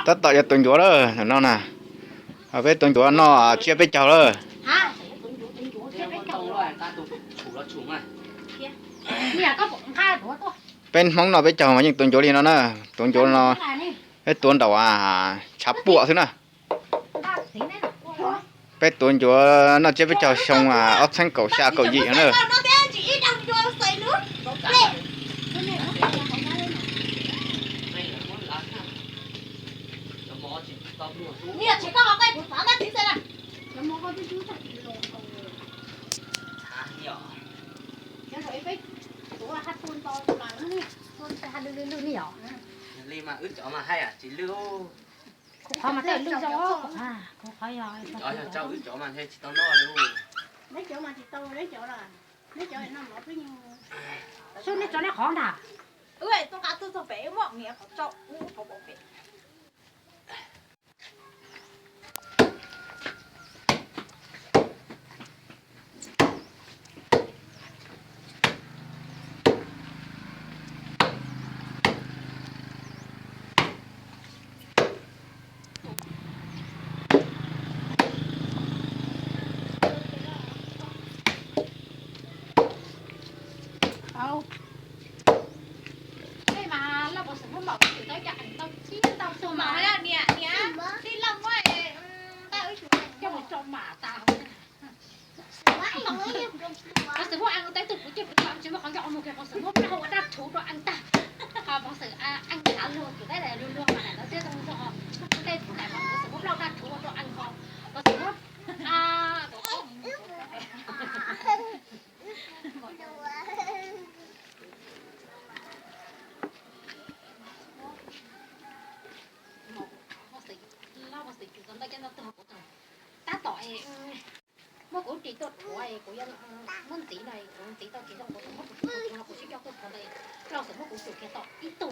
Tab tom yog tus ncuav lawm no na. Peb tus ncuav noj tsiab peb caug lawm. Peb Hmoob noj peb caug mas yeej tus ncuav li no na. Tus ncuav no peb tuav nraum tshav puam xwb na. Peb tuav ncuav noj tsiab peb caug xyoo ob txhiab kaum xya kaum yim no na. Li mas wb cov mas haj yam tsis lwj. Kuv qhov mas tej lwj zog, kuv qhov yog cov wb cov mas ntshe tsis tau noj li. Sub nej tso nej qhov ntag. Wb tuaj nqa tuaj txog pem wb muab niam qhov tso ub qhov pom pem. Tej mas loj pov xwm muab npaum twg tau cov eev ntau tib ntau tuaj mas niam niam tij laug muab coj mus rau mam tas. Pov xwm muab eev tau ib tug kuv cia kuv tsis muaj qhov nco mus kiag pov xwm muab plaub ua dab rhuv rau eev tag. Ho pov xwm eev tav luag kuv tab luag luag mas ntawd thiab zoo zog. Tej kuv lam pov xwm muab plaub dab rhuv ua rau eev ho pov xwm muab Tab tom muab kuv ris tuaj rhuav kuv yuav muab ntxiv no kuv ntxiv tau tsis zoo kuv muab kuv tsuj no kuv sib coj tuaj rhuav ntawd. Plaub xwm muab kuv tsum kiag tau ib tug.